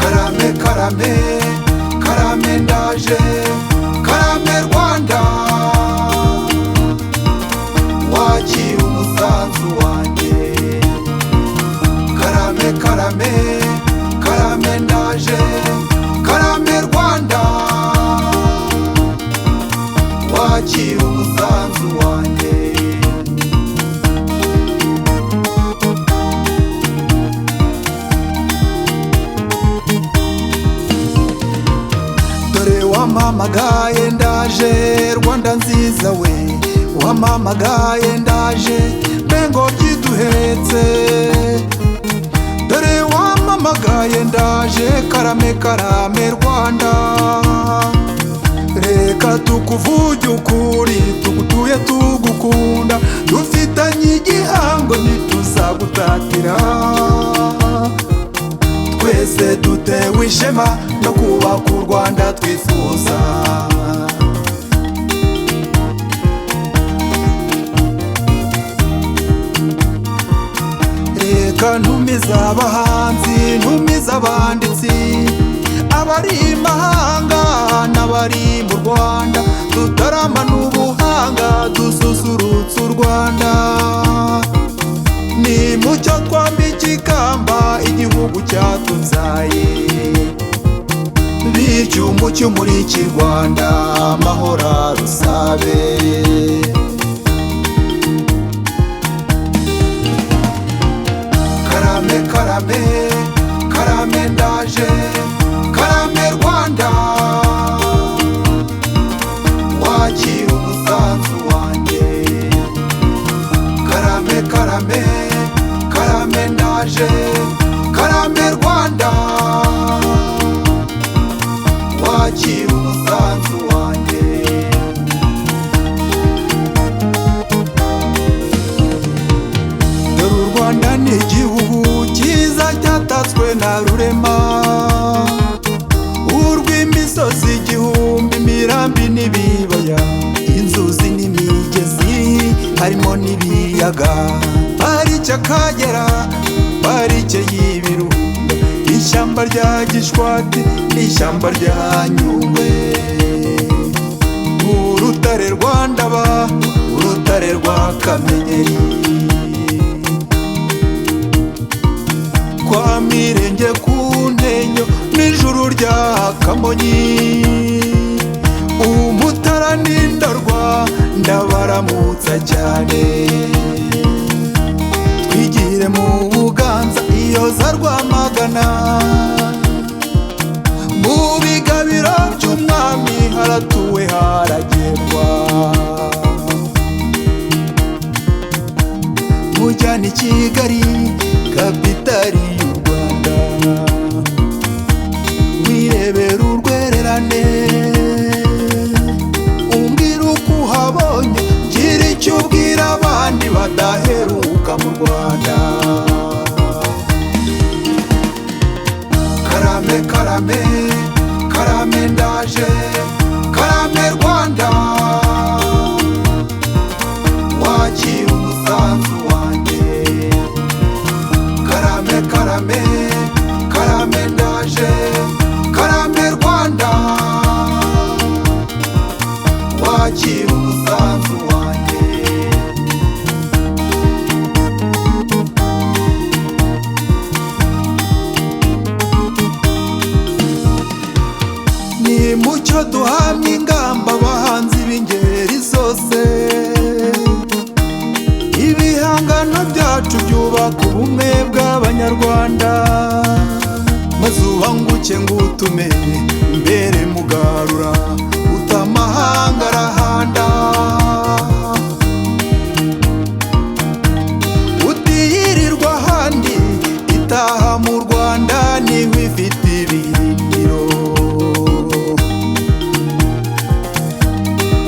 Karame karame karame ndaje, karame Rwanda, wakira umusanzu wanjye. Karame karame karame ndaje, karame Rwanda, wakira umusanzu wanjye. Dore wampamagaye ndaje, Rwanda nziza we, wampamagaye ndaje, mbe byiduhetse. Dore wampamagaye ndaje, karame karame Rwanda, reka tukuvuge ukuri, tugutuye tugukunda, dufitanye igihango ntituzagutatira. Twese dutewe ishema no kubaka u Rwanda twifuza. Reka ntumize abahanzi, ntumize abanditsi, abari imahanga n'abari mu Rwanda, tutaramana ubuhanga dususurutse u Rwanda. Ni mucyo twambike ikamba igihugu cyatubyaye, bityo umucyo umurike i Rwanda, amahoro arusabe. Karame karame karame ndaje, karame Rwanda, wakira umusanzu wanjye. Karame karame karame ndaje, karame Rwanda, wakira umusanzu wanjye. Dore u Rwanda ni igihugu cyiza cyatatswe na rurema, urw'imisozi igihumbi, imirambi n'ibibaya, inzuzi n'imigezi harimo n'ibiyaga, parike Akagera, parike y'Ibirunga, ishyamba rya Gishwati n'ishyamba rya Nyungwe, urutare rwa Ndaba, urutare rwa Kamegeri, kwa Mirenge ku Ntenyo n'ijuru rya Kamonyi, Umutara n'Indarwa ndabaramutsa cyane. Twigire mu Buganza iyo za Rwamagana, mu bigabiro by'umwami haratuwe haragerwa. Mujyana i Kigali kapitali y'u Rwanda, wirebera urwererane, umbwira uko uhabonye, gira icyo ubwira abandi badaheruka mu Rwanda. Karame karame karame ndaje, karame Rwanda, wakira umusanzu wanjye. Karame karame karame ndaje, karame Rwanda, wakira umusanzu wanjye. Ni mucyo duhamye ingamba abahanzi b'ingeri zose, ibihangano byacu byubaka ubumwe bw'Abanyarwanda, maze ubanguke ngutume mbere mugarura, utamahanga arahanda. Utiyirirwa ahandi itaha mu Rwanda niho ifite ibirindiro.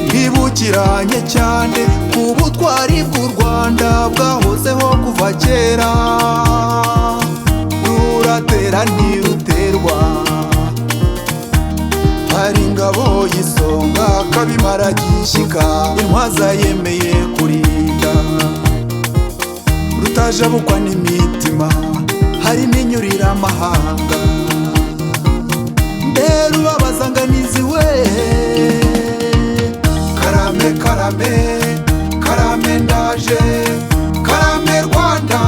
Twibukiranye cyane ku butwari bw'u Rwanda bwahozeho kuva kera, ruratera ntiruterwa. Ari ingabo y'isonga kabimara gishyika, intwaza yemeye kurinda rutajabukwa n'imitima, hari n'inyurira amahanga. Mbere ubabaza nganizi we, karame karame karame ndaje, karame Rwanda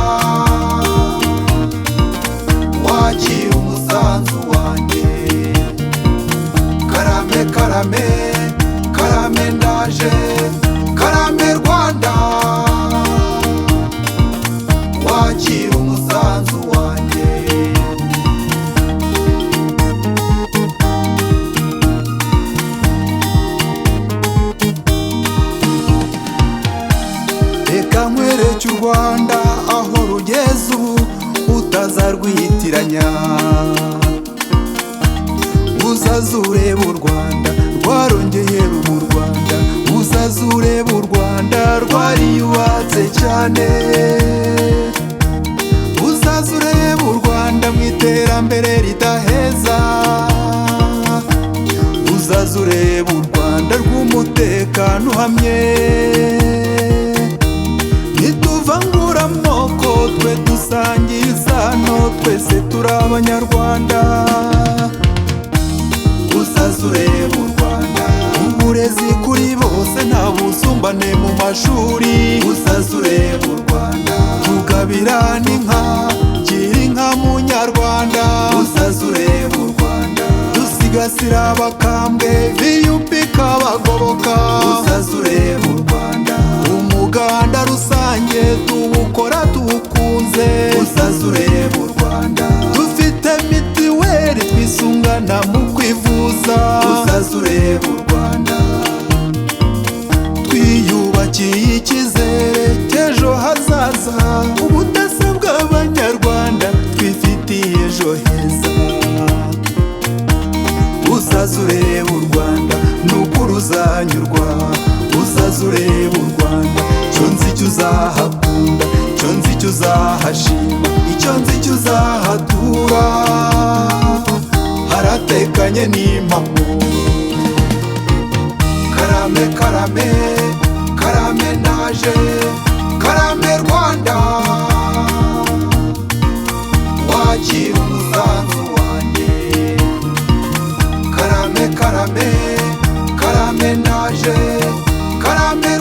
wakira umusanzu wanjye. Karame karame karame ndaje, karame Rwanda wakira umusanzu wanjye. Reka nkwereke u Rwanda aho rugeze ubu utazarwitiranya, uzaze urebe u Rwanda rwarongeye ruba u Rwanda, uzaze urebe u Rwanda rwariyubatse cyane, uzaze urebe u Rwanda mu iterambere ridaheza, uzaze urebe u Rwanda rw'umutekano uhamye. Ntituvangura amoko twe dusangiye isano, twese turi abanyarwanda. Uzaze urebe u Rwanda, uburezi kuri bose nta busumbane mu mashuri. Uzaze urebe u Rwanda, tugabira n'inka, gira inka munyarwanda. Uzaze urebe u Rwanda, dusigasira abakambwe VUP kabagoboka. Uzaze urebe u Rwanda, umuganda rusange tuwukora tuwukunze. Uzaze urebe u Rwanda, dufite mitiweli twisungana mu kwivuza. Uzaze urebe u Rwanda, twiyubakiye icyizere cy'ejo hazaza, ubudasa bw'abanyarwanda twifitiye ejo heza. Uzaze urebe u Rwanda nukuri uzanyurwa, uzaze urebe u Rwanda icyo nzi icyo uzahakunda, icyo nzi icyo uzahashima, icyo nzi icyo uzahatura, haratekanye n'impamo. Karame karame karame ndaje, karame Rwanda wakira umusanzu wanjye. Karame karame karame ndaje, karame